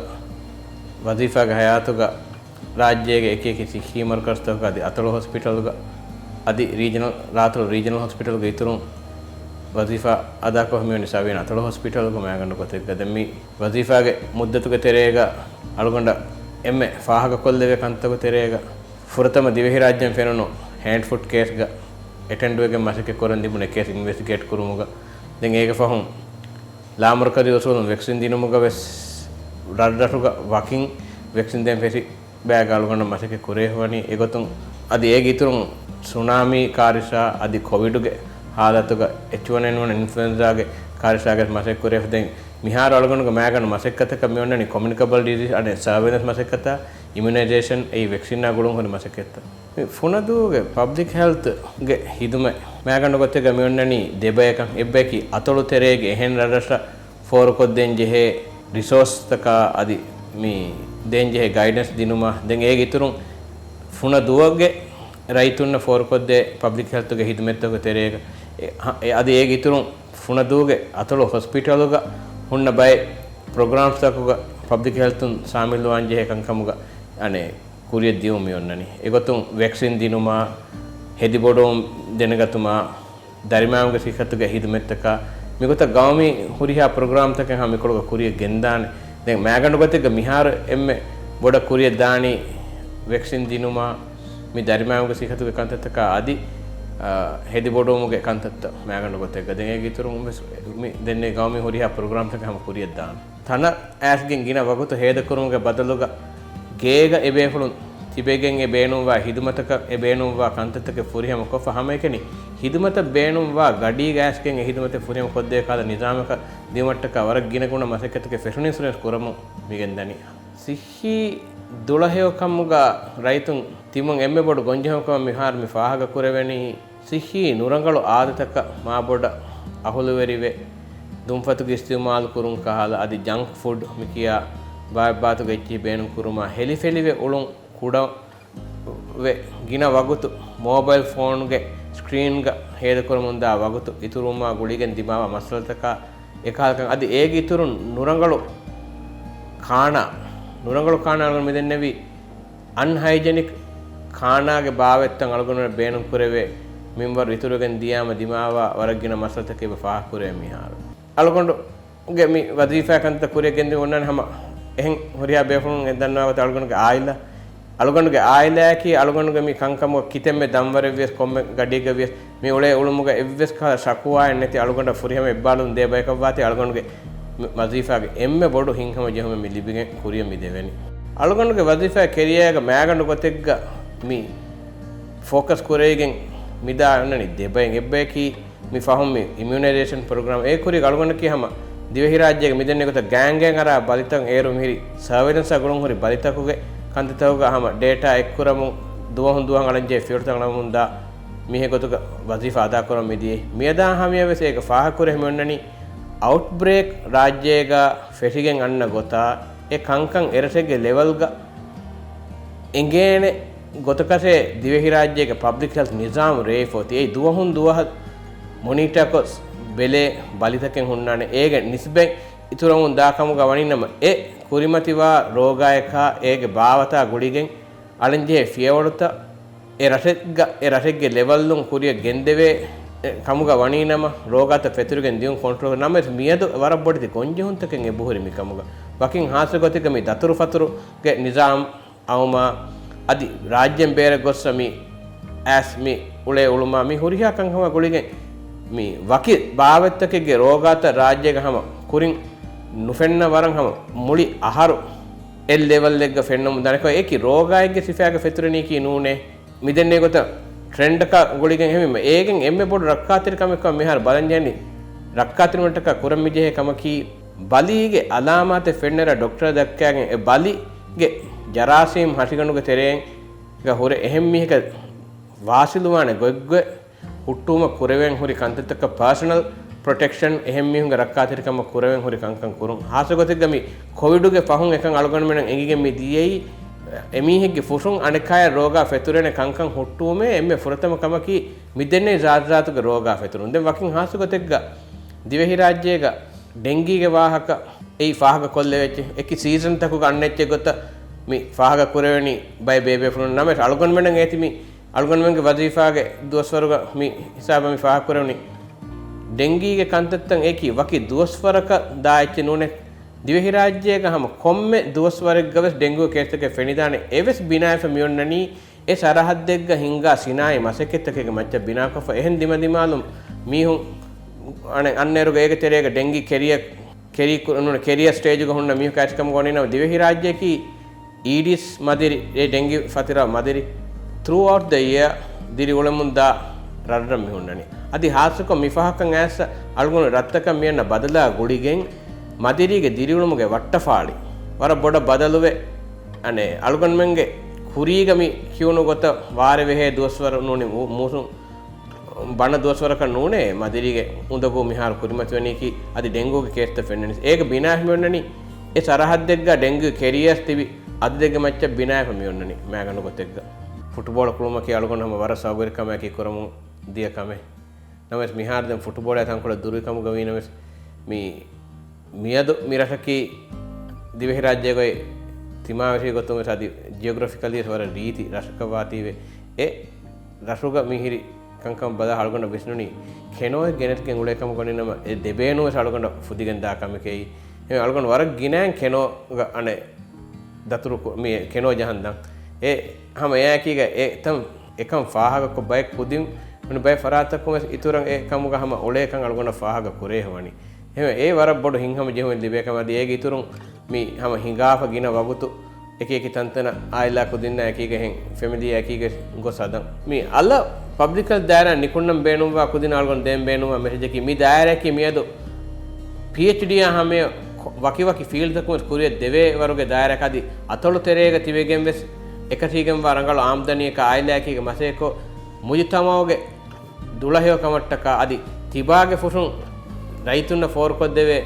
ވަޒީފާގެ ހަޔާތުގަ، ރާއްޖޭގެ އެކި އެކި ސިއްހީ މަރުކަޒުތަކުގަ އަދި އަތޮޅު ހޮސްޕިޓަލުގަ އަދި ރީޖަނަލް، ރާއަތޮޅު ރީޖަނަލް ހޮސްޕިޓަލުގެ އިތުރުން ވަޒީފާ އަދާކޮށް މިވަނީ ސަވީން އަތޮޅު ހޮސްޕިޓަލުގަ މައިގަނޑު ގޮތެއްގަ. ދެން މި ވަޒީފާގެ މުއްދަތުގެ ތެރޭގަ އަޅުގަނޑަށް އެންމެ ފާހަގަކޮށްލެވޭ ކަންތަކުގެ ތެރޭގަ ފުރަތަމަ ދިވެހިރާއްޖެން ފެނުނު ހޭންޑް ފުޓް ކޭސްގަ އެޓެންޑްވެގެން މަސައްކަތް ކުރަން ލިބުނު ކޭސް އިންވެސްޓިގޭޓް ކުރުމުގަ. ދެން އޭގެ ފަހުން ލާމަރުކަޒީ އުސޫލުން ވެކްސިން ދިނުމުގަ ވެސް ރަށްރަށުގަ ވަކިން ވެކްސިން ދޭން ފެށި ބައިގަ އަޅުގަނޑަށް މަސައްކަތް ކުރެވިފަ ވަނީ. އެގޮތުން އަދި އޭގެ އިތުރުން ސުނާމީ ކާރިސާ އަދި ކޮވިޑުގެ ހާލަތުގަ އެޗް ވަން އެން ވަން އިންފުލުއެންޒާގެ ކާރިސާގެ މަސައްކަތް ކުރެވިފަ. ދެން މިހާރު އަޅުގަނޑުގެ މައިގަނޑު މަސައްކަތަކަށް މި އޮންނަނީ ކޮމިއުނިކަބަލް ޑިޒީޒް އަދި ސަރވެލެންސް މަސައްކަތާ، އިމިއުނައިޒޭޝަން އެއީ ވެކްސިންއާ ގުޅުން ހުރި މަސައްކަތްތައް. މި ފުނަދޫގެ ޕަބްލިކް ހެލްތުގެ ހިދުމަތް މައިގަނޑު ގޮތެއްގަ މި އޮންނަނީ ދެބަޔަކަށް. އެއްބަޔަކީ އަތޮޅު ތެރޭގެ އެހެން ރަށްރަށަށް ފޯރުކޮށްދޭން ޖެހޭ ރިސޯސްތަކާ އަދި މި ދޭން ޖެހޭ ގައިޑެންސް ދިނުމަށް. ދެން އޭގެ އިތުރުން ފުނަދޫގެ ރައްޔިތުންނަށް ފޯރުކޮށްދޭ ޕަބްލިކް ހެލްތުގެ ހިދުމަތްތަކުގެ ތެރޭގަ އެ، އަ، އެ، އަދި އޭގެ އިތުރުން ފުނަދޫގެ އަތޮޅު ހޮސްޕިޓަލުގަ ހުންނަ ބައެއް ޕްރޮގްރާމްސްތަކުގަ ޕަބްލިކް ހެލްތުން ސާމިލުވާން ޖެހޭ ކަންކަމުގަ އަނެއް ކުރިއަށް ދިޔުން މި އޮންނަނީ. އެގޮތުން ވެކްސިން ދިނުމާ، ހެދިބޮޑުވުން ދެނެގަތުމާ، ދަރިމައިންގެ ސިއްހަތުގެ ހިދުމަތްތަކާ، މިގޮތަށް ގައުމީ ހުރިހާ ޕްރޮގްރާމްތަކެއް ހަމަ މިކޮޅުގަ ކުރިއަށް ގެންދާނެ. ދެން މައިގަނޑު ގޮތެއްގަ މިހާރު އެންމެ ބޮޑަށް ކުރިއަށް ދާނީ ވެކްސިން ދިނުމާ، މި ދަރިމައިންގެ ސިއްހަތުގެ ކަންތައްތަކާ އަދި، އާ، ހެދިބޮޑުވުމުގެ ކަންތައްތައް މައިގަނޑު ގޮތެއްގަ. ދެން އޭގެ އިތުރުން ވެސް މި ދެންނެވި ގައުމީ ހުރިހާ ޕްރޮގްރާމްތަކެއް ހަމަ ކުރިއަށް ދާނެ. ތަނަށް އައިސްގެން ގިނަ ވަގުތު ހޭދަކުރުމުގެ ބަދަލުގަ ގޭގަ އެބޭފުޅުން ތިބެގެން އެ ބޭނުންވާ ހިދުމަތަކަށް އެ ބޭނުންވާ ކަންތައްތަކެއް ފުރިހަމަ ކޮށްފަ ހަމައެކަނި ހިދުމަތަށް ބޭނުންވާ ގަޑީގަ އައިސްގެން އެ ހިދުމަތެއް ފުރިހަމަ ކޮށްދޭ ކަހަލަ ނިޒާމަކަށް ދިއުމަށްޓަކާ ވަރަށް ގިނަގުނަ މަސައްކަތުގެ ފެށުން އިންޝުރެންސް ކުރަމުން މިގެންދަނީ. ސިއްހީ ދުޅަހެޔޮކަމުގަ ރައްޔިތުން ތިމުން އެންމެ ބޮޑު ގޮންޖެހުން ކަމަށް މިހާރު މި ފާހަގަ ކުރެވެނީ، ސިއްހީ ނުރަނގަޅު އާދަތަކަށް މާބޮޑަށް އަހުލުވެރިވެ، ދުންފަތުގެ އިސްތިއުމާލު ކުރުން ކަހަލަ، އަދި ޖަންކް ފުޑް މި ކިޔާ ބާވަތްބާތުގެ އެއްޗިހި ބޭނުން ކުރުމާ ހެލިފެލިވެ އުޅުން ކުޑަ ވެ، ގިނަ ވަގުތު މޯބައިލް ފޯނުގެ ސްކްރީންގަ ހޭދަކުރަމުންދާ ވަގުތު އިތުރުވުމާ ގުޅިގެން ދިމާވާ މައްސަލަތަކާ އެކަހަލަކަން އަދި އޭގެ އިތުރުން ނުރަނގަޅު ކާނާ، ނުރަނގަޅު ކާނާ އަޅުގަނޑު މިދެންނެވީ އަންހައިޖެނިކް ކާނާގެ ބާވަތްތައް އަޅުގަނޑުމެން ބޭނުން ކުރެވޭ މިންވަރު އިތުރުވެގެން ދިޔާމަ ދިމާވާ ވަރަށް ގިނަ މައްސަލަތަކެއް އެބަ ފާހަގަކުރޭ މިހާރު. އަޅުގަނޑު ގެ މި ވަޒީފާ ކަންތައް ކުރިއަށް ގެންދިއުން އޮންނާނެ ހަމަ އެހެން ހުރިހާ ބޭފުޅުން އެ ދަންނަވާ ގޮތަށް އަޅުގަނޑުގެ އާއިލާ، އަޅުގަނޑުގެ އާއިލާއަކީ އަޅުގަނޑުގެ މި ކަންކަމުގަ ކިތަންމެ ދަންވަރެއް ވިޔަސް ކޮންމެ ގަޑިއެއްގަ ވިޔަސް މި އުޅޭ އުޅުމުގަ އެއްވެސް ކަހަލަ ޝަކުވާއެއް ނެތި އަޅުގަނޑަށް ފުރިހަމަ އެއްބާރުލުން ދޭ ބަޔަކަށްވާތީ އަޅުގަނޑުގެ މި ވަޒީފާގެ އެންމެ ބޮޑު ހިތްހަމަޖެހުމެއް މި ލިބިގެން ކުރިއަށް މި ދެވެނީ. އަޅުގަނޑުގެ ވަޒީފާ ކެރިއާގަ މައިގަނޑު ގޮތެއްގަ މި ފޯކަސް ކުރެވިގެން މިދާ އޮންނަނީ ދެ ބައިން އެއްބަޔަކީ މި ފަހުން މި އިމިއުނައިޒޭޝަން ޕްރޮގްރާމް އެ ކުރީގަ އަޅުގަނޑަކީ ހަމަ ދިވެހިރާއްޖޭގެ މިދެންނެވި ގޮތަށް ގާތްގާތް އަރާ ބަލިތައް އޭރު މިހިރި ސަރވެލެންސާ ގުޅުން ހުރި ބަލިތަކުގެ ކަންތައްތަކުގަ ހަމަ ޑޭޓާ އެއްކުރަމުން ދުވަހުން ދުވަހަށް އަޅަންޖެހޭ ފިޔަވަޅުތައް އަޅަމުންދާ މީހެއް ގޮތުގަ ވަޒީފާ އަދާކުރަމުން މިދިޔައީ. މިއަދާ ހަމަޔަށް ވެސް އޭގެ ފާހަގަކުރެވެމުން އޮންނަނީ އައުޓްބްރޭކް ރާއްޖޭގަ ފެށިގެން އަންނަ ގޮތާ އެ ކަންކަން އެރަށެއްގެ ލެވެލްގަ އެނގޭނެ ގޮތަކަށޭ ދިވެހިރާއްޖޭގެ ޕަބްލިކް ހެލްތް ނިޒާމް ރޭވިފަ އޮތީ. އެއީ ދުވަހުން ދުވަހަށް މޮނީޓަކޮށް ބެލޭ ބަލިތަކެއް ހުންނާނެ. އޭގެ ނިސްބަތް އިތުރަމުން ދާ ކަމުގަ ވަނީނަމަ އެ ކުރިމަތިވާ ރޯގާޔަކާ އޭގެ ބާވަތާ ގުޅިގެން އަޅަންޖެހޭ ފިޔަވަޅުތައް އެ ރަށެއްގަ، އެ ރަށެއްގެ ލެވަލްއުން ކުރިއަށް ގެންދެވޭ ކަމުގަ ވަނީނަމަ ރޯގާތައް ފެތުރިގެން ދިޔުން ކޮންޓްރޯލް ނަމަވެސް މިއަދު ވަރަށް ބޮޑެތި ގޮންޖެހުންތަކެއް އެބަހުރި މިކަމުގަ. ވަކިން ހާއްސަ ގޮތެއްގަ މި ދަތުރުފަތުރުގެ ނިޒާމް އައުމާ އަދި ރާއްޖޭން ބޭރަށް ގޮއްސަ މި އައިސް މި އުޅޭ އުޅުމާ މި ހުރިހާ ކަންކަމާ ގުޅިގެން މި ވަކި ބާވަތްތަކެއްގެ ރޯގާތައް ރާއްޖޭގަ ހަމަ ކުރިން ނުފެންނަ ވަރަށް ހަމަ މުޅި އަހަރު އެއް ލެވަލްއެއްގަ ފެންނަމުން ދާނެ. އެކި ރޯގާއެއްގެ ސިފައިގަ ފެތުރެނީކީ ނޫނޭ. މިދެންނެވި ގޮތަށް ޓްރެންޑަކާ ގުޅިގެން ހެމި އޭގެން އެންމެ ބޮޑު ރައްކާތެރިކަމެއްކަމަށް މިހާރު ބަލަންޖެހެނީ ރައްކާތެރިވުމަށްޓަކާ ކުރަން މިޖެހޭ ކަމަކީ ބަލީގެ އަލާމާތެއް ފެންނަރާ ޑޮކްޓަރަށް ދައްކާގެން އެ ބަލީގެ ޖަރާސީމް ހަށިގަނޑުގެ ތެރެއިން ހުރެ އެހެން މީހަކަށް ވާސިލުވާނެ ގޮތްގޮތް ހުއްޓުވުމަށް ކުރެވެން ހުރި ކަންތައްތަކަށް ޕާސަނަލް ޕްރޮޓެކްޝަން އެހެން މީހުންގެ ރައްކާތެރިކަމަށް ކުރެވެން ހުރި ކަންކަން ކުރުން. ހާއްސަ ގޮތެއްގަ މި ކޮވިޑުގެ ފަހުން އެކަން އަޅުގަނޑުމެންނަށް އެނގިގެން މި ދިޔައީ އެމީހެއްގެ ފުށުން އަނެއްކާޔަށް ރޯގާ ފެތުރޭނެ ކަންކަން ހުއްޓުވުމޭ އެންމެ ފުރަތަމަ ކަމަކީ މިދެންނެވި ޒާތުޒާތުގެ ރޯގާ ފެތުރުން. ދެން ވަކިން ހާއްސަ ގޮތެއްގަ ދިވެހިރާއްޖޭގަ ޑެންގީގެ ވާހަކަ އެއީ ފާހަގަކޮށްލެވޭ އެއްޗެއް. އެކި ސީޒަންތަކުގަ އަންނަ އެއްޗެއް ގޮތަށް މި ފާހަގަ ކުރެވެނީ ބައެއް ބޭބޭފުޅުން. ނަމަވެސް އަޅުގަނޑުމެންނަށް އޭތި މި އަޅުގަނޑުމެންގެ ވަޒީފާގެ ދުވަސްވަރުގަ މި ހިސާބަށް މި ފާހަގަ ކުރެވުނީ ޑެންގީގެ ކަންތައްތައް އެކި ވަކި ދުވަސްވަރަކަށް ދާ އެއްޗެއް ނޫނޭ. ދިވެހިރާއްޖޭގަ ހަމަ ކޮންމެ ދުވަސްވަރެއްގަވެސް ޑެންގޫ ކޭސްތަކެއް ފެނިދާނެ. އެވެސް ބިނާވެފަ މިއޮންނަނީ އެ ސަރަހައްދެއްގަ ހިންގާ ސިނާއީ މަސައްކަތްތަކެއްގެ މައްޗަށް ބިނާކޮށްފަ. އެހެން ދިމަދިމާލުން މީހުން އަނެއް އަންނައިރުގަ އޭގެ ތެރޭގަ ޑެންގީ ކެރިއަރ، ކެރި ކު-، ނޫން، ކެރިއަރ ސްޓޭޖުގަ ހުންނަ މީހަކު އައިސް ކަމުގަ ވަނީނަމަ ދިވެހިރާއްޖެއަކީ އީޑީސް މަދިރި، އެ ޑެންގީ ފަތިރާ މަދިރި ތްރޫއައުޓް ދަ އިޔާ ދިރިއުޅެމުންދާ ރަށްރަށް މި ހުންނަނީ. އަދި ހާއްސަކޮށް މި ފަހަކަށް އައިސް އަޅުގަނޑު ރަށްތަކަށް މިއަންނަ ބަދަލާ ގުޅިގެން މަދިރީގެ ދިރިއުޅުމުގެ ވައްޓަފާޅި ވަރަށް ބޮޑަށް ބަދަލުވެ، އަނެއް އަޅުގަނޑުމެންގެ ކުރީގަ މި ކިޔުނު ގޮތަށް ވާރޭ ވެހޭ ދުވަސްވަރު ނޫނީ މޫ-، މޫސުން ބަނަ ދުވަސްވަރަކަށް ނޫނޭ މަދިރީގެ އުނދަގޫ މިހާރު ކުރިމަތިވަނީކީ. އަދި ޑެންގޫގެ ކޭސްތައް ފެންނަނީ އޭގެ ބިނާ ހިމެންނަނީ އެ ސަރަހައްދެއްގަ ޑެންގޫ ކެރިއަރސް ތިބި އަދަދެއްގެ މައްޗަށް ބިނާވެފަ މިއޮންނަނީ މައިގަނޑު ގޮތެއްގަ. ފުޓުބޯޅަ ކުޅުމަކީ އަޅުގަނޑު ހަމަ ވަރަށް ސައުގުވެރިކަމާއެކީ ކުރަމުން ދިޔަ ކަމެއް. ނަމަވެސް މިހާރު ދެން ފުޓުބޯޅަ ތަންކޮޅެއް ދުރުވި ކަމުގަ ވީނަމަވެސް މި މިއަދު މި ރަށަކީ ދިވެހިރާއްޖޭގައި ތިމާވެށި ގޮތުން ވެސް އަދި ޖިއޮގްރަފިކަލީ ވެސް ވަރަށް ރީތި ރަށަކަށް ވާތީވެ. އެ ރަށުގަ މިހިރި ކަންކަން ބަލާ އަޅުގަނޑަށް ވިސްނުނީ ކެނޯއެއް ގެނެސްގެން އުޅޭ ކަމަށް ވަނީނަމަ އެ ދެބޭނު ވެސް އަޅުގަނޑަށް ފުދިގެން ދާ ކަމެކޭ. އެހެން އަޅުގަނޑު ވަރަށް ގިނައިން ކެނޯގަ އަނެއް ދަތުރު ކު-، މި ކެނޯ ޖަހަން ދަން. އެ ހަމަ އެއާއެކީގަ އެ ތަން އެކަން ފާހަގަކޮށް ބައެއް ކުދިން މި ބައެއް ފަރާތަކުން ވެސް އިތުރަށް އެ ކަމުގަ ހަމަ އުޅޭކަން އަޅުގަނޑަށް ފާހަގަ ކުރޭ ވަނީ. އެހެން އެ ވަރަށް ބޮޑު ހިތްހަމަޖެހުމެއް ލިބޭ ކަމަށް އަދި އޭގެ އިތުރުން މި ހަމަ ހިނގާފަ ގިނަ ވަގުތު އެކި އެކި ތަންތަނަށް އާއިލާ ކުދިންނާ އެކީގަ އެހެން ފެމިލީއާ އެކީގަ ގޮސް ހަދަން. މި އަލަށް ޕަބްލިކް ހެލްތް ދާއިރާ ނިކުންނަން ބޭނުންވާ ކުދިން އަޅުގަނޑު ދޭން ބޭނުންވާ މެސެޖަކީ މި ދާއިރާއަކީ މިއަދު ޕީއެޗްޑީއާ ހަމަޔަށް ކޮ-، ވަކިވަކި ފީލްޑްތަކުން ވެސް ކުރިއަށް ދެވޭ ވަރުގެ ދާއިރާއަކަށް އަދި އަތޮޅު ތެރޭގަ ތިބެގެން ވެސް އެކަށީގެންވާ ރަނގަޅު އާމްދަނީއަކާ އާއިލާއަކީގެ މަސައްކަތްކޮށް މުޖުތަމައުގެ ދުޅަހެޔޮ ކަމަށްޓަކާ އަދި ތިބާގެ ފުށުން ރައްޔިތުންނަށް ފޯރުކޮށްދެވޭ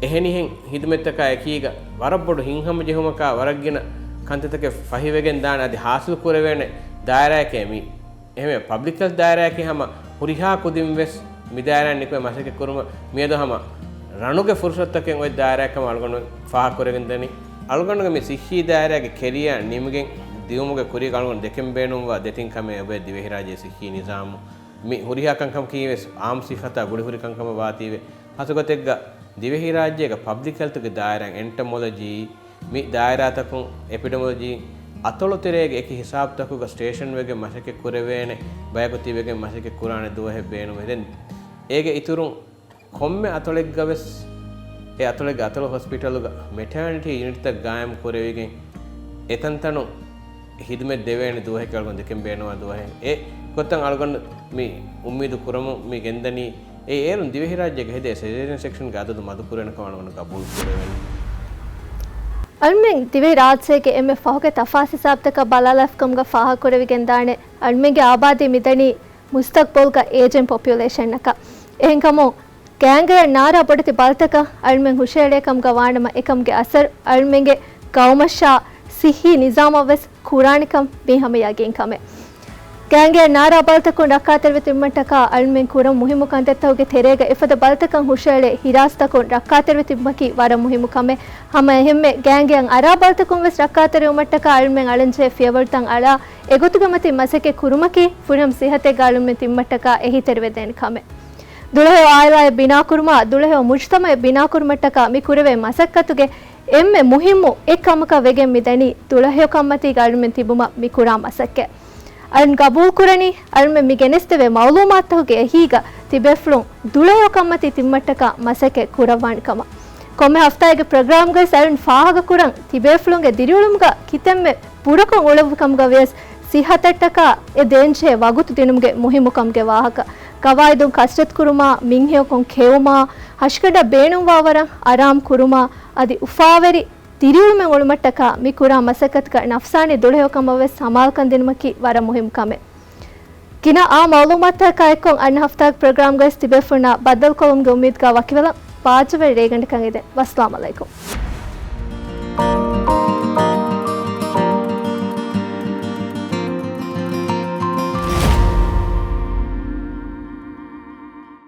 އެހެނިހެން ހިދުމަތްތަކާ އެކީގަ ވަރަށް ބޮޑު ހިތްހަމަޖެހުމަކާ ވަރަށްގިނަ ކަންތައްތަކެއް ފަހިވެގެން ދާނެ އަދި ހާސިލް ކުރެވޭނެ ދާއިރާއެކޭ މީ. އެހެންވެ، ޕަބްލިކް ހެލްތް ދާއިރާއަކީ ހަމަ ހުރިހާ ކުދިން ވެސް މި ދާއިރާއިން ނިކުމެ މަސައްކަތް ކުރުމަށް މިއަދު ހަމަ ރަނުގެ ފުރުސަތުތަކެއް އޮތް ދާއިރާއެއް ކަމަށް އަޅުގަނޑު ފާހަގަ ކުރެވިގެން ދަނީ. އަޅުގަނޑުގެ މި ސިއްހީ ދާއިރާގެ ކެރިޔާ ނިމިގެން ދިއުމުގެ ކުރީގަ އަޅުގަނޑު ދެކެން ބޭނުންވާ ދެތިން ކަމެއް އެބައޮތް ދިވެހިރާއްޖޭ ސިއްހީ ނިޒާމު. މި ހުރިހާ ކަންކަމަކީ ވެސް އާއްމު ސިއްހަތާ ގުޅިހުރި ކަންކަމަށް ވާތީވެ. ހަސަގޮތެއްގަ ދިވެހިރާއްޖޭގަ ޕަބްލިކް ހެލްތުގެ ދާއިރާއިން އެންޓަމޮލޮޖީ، މި ދާއިރާތަކުން އެޕިޑެމޮލޮޖީ، އަތޮޅު ތެރޭގެ އެކި ހިސާބުތަކުގަ ސްޓޭޝަން ވެގެން މަސައްކަތް ކުރެވޭނެ ބަޔަކު ތިބެގެން މަސައްކަތް ކުރާނެ ދުވަހެއް ބޭނުމެވެ. ދެން އޭގެ އިތުރުން ކޮންމެ އަތޮޅެއްގަ ވެސް އެ އަތޮޅެއްގެ އަތޮޅު ހޮސްޕިޓަލުގަ މެޓާނިޓީ ޔުނިޓްތައް ގާއިމް ކުރެވިގެން އެތަންތަނުން ހިދުމަތް ދެވޭނެ ދުވަހެއް އަޅުގަނޑު ދެކެން ބޭނުންވާ ދުވަހެއް. އެ ގޮތަށް އަޅުގަނޑު މި އުއްމީދު ކުރަމުން މި ގެންދަނީ. އެ އޭރުން ދިވެހިރާއްޖޭގަ ހެދޭ ސެޖަރިއަން ސެކްޝަންގެ އަދަދު މަދުކުރެވޭނެ ކަމަށް އަޅުގަނޑު ގަބޫލު ކުރެވޭނެ. އަޅުމެން ދިވެހިރާއްޖޭގެ އެންމެ ފަހުގެ ތަފާސް ހިސާބުތަކަށް ބަލާލާފިކަމުގަ ފާހަގަކުރެވިގެންދާނެ އަޅުމެންގެ އާބާދީ މިދަނީ މުސްތަގްބަލްގަ އޭޖިން ޕޮޕިއުލޭޝަންއަކަށް. އެހެންކަމުން ގޭންގެއަށް ނާރާ ބޮޑެތި ބަލިތަކަށް އަޅުމެން ހުށައެޅޭ ކަމުގަ ވާނަމަ، އެކަމުގެ އަސަރު އަޅުމެންގެ ގައުމަށާ ސިއްހީ ނިޒާމަށް ވެސް ކުރާނެކަން މީ ހަމަ ޔަގީން ކަމެއް. ގޭންގެއަށް ނާރާ ބަލިތަކުން ރައްކާތެރިވެ ތިބުމަށްޓަކާ އަޅުމެން ކުރަން މުހިއްމު ކަންތައްތަކުގެ ތެރޭގަ އެފަދަ ބަލިތަކަށް ހުށައެޅޭ ހިރާސްތަކުން ރައްކާތެރިވެ ތިބުމަކީ ވަރަށް މުހިއްމު ކަމެއް. ހަމަ އެހެންމެ ގޭންގެއަށް އަރާ ބަލިތަކުން ވެސް ރައްކާތެރިވުމަށްޓަކާ އަޅުމެން އަޅަންޖެހޭ ފިޔަވަޅުތައް އަޅާ އެގޮތުގެ މަތިން މަސައްކަތް ކުރުމަކީ ފުރިހަމަ ސިއްހަތެއްގަ އަޅުމެން ތިބުމަށްޓަކާ އެހީތެރިވެދޭނެ ކަމެއް. ދުޅަހެޔޮ އާއިލާއެއް ބިނާކުރުމާ، ދުޅަހެޔޮ މުޖުތަމައެއް ބިނާކުރުމަށްޓަކާ މި ކުރެވޭ މަސައްކަތުގެ އެންމެ މުހިއްމު އެއް ކަމަކަށް ވެގެން މިދަނީ ދުޅަހެޔޮ ކަންމަތީގަ އަޅުމެން ތިބުމަށް މި ކުރާ މަސައްކަތް. އަޅުން ގަބޫލު ކުރަނީ، އަޅުމެން މި ގެނެސްދެވޭ މައުލޫމާތުތަކުގެ އެހީގަ ތިބޭފުޅުން ދުޅަހެޔޮ ކަންމަތީ ތިބުމަށްޓަކާ މަސައްކަތް ކުރައްވާނެ ކަމަށް. ކޮންމެ ހަފްތާއެއްގެ ޕްރޮގްރާމްގައި އަޅުން ފާހަގަކުރަން ތިބޭފުޅުންގެ ދިރިއުޅުމުގަ ކިތަންމެ ބުރަކޮށް އުޅެވި ކަމުގަ ވިޔަސް ސިއްހަތަށްޓަކާ އެ ދޭންޖެހޭ ވަގުތު ދިނުމުގެ މުހިއްމުކަމުގެ ވާހަކަ، ގަވާއިދުން ކަސްރަތު ކުރުމާ، މިންހެޔޮކޮށް ކެއުމާ، ހަށިގަނޑަށް ބޭނުންވާވަރަށް އަރާމް ކުރުމާ، އަދި އުފާވެރި ދިރިއުޅުމެއް އުޅުމަށްޓަކާ މި ކުރާ މަސައްކަތުގަ ނަފްސާނީ ދުޅަހެޔޮކަމަށް ވެސް ހަމައަލުކަން ދިނުމަކީ ވަރަށް މުހިއްމު ކަމެއް. ގިނަ އާ މައުލޫމާތުތަކާ އެއްކޮށް އަންނަ ހަފްތާގެ ޕްރޮގްރާމްގައި ތިބޭފުޅުންނާ ބައްދަލުކޮށްލުމުގެ އުއްމީދުގަ ވަކިވެލަން. ބާއްޖަވެރި ރޭގަނޑަކަށް އެދެން. ވައްސަލާމް އަލައިކުމް.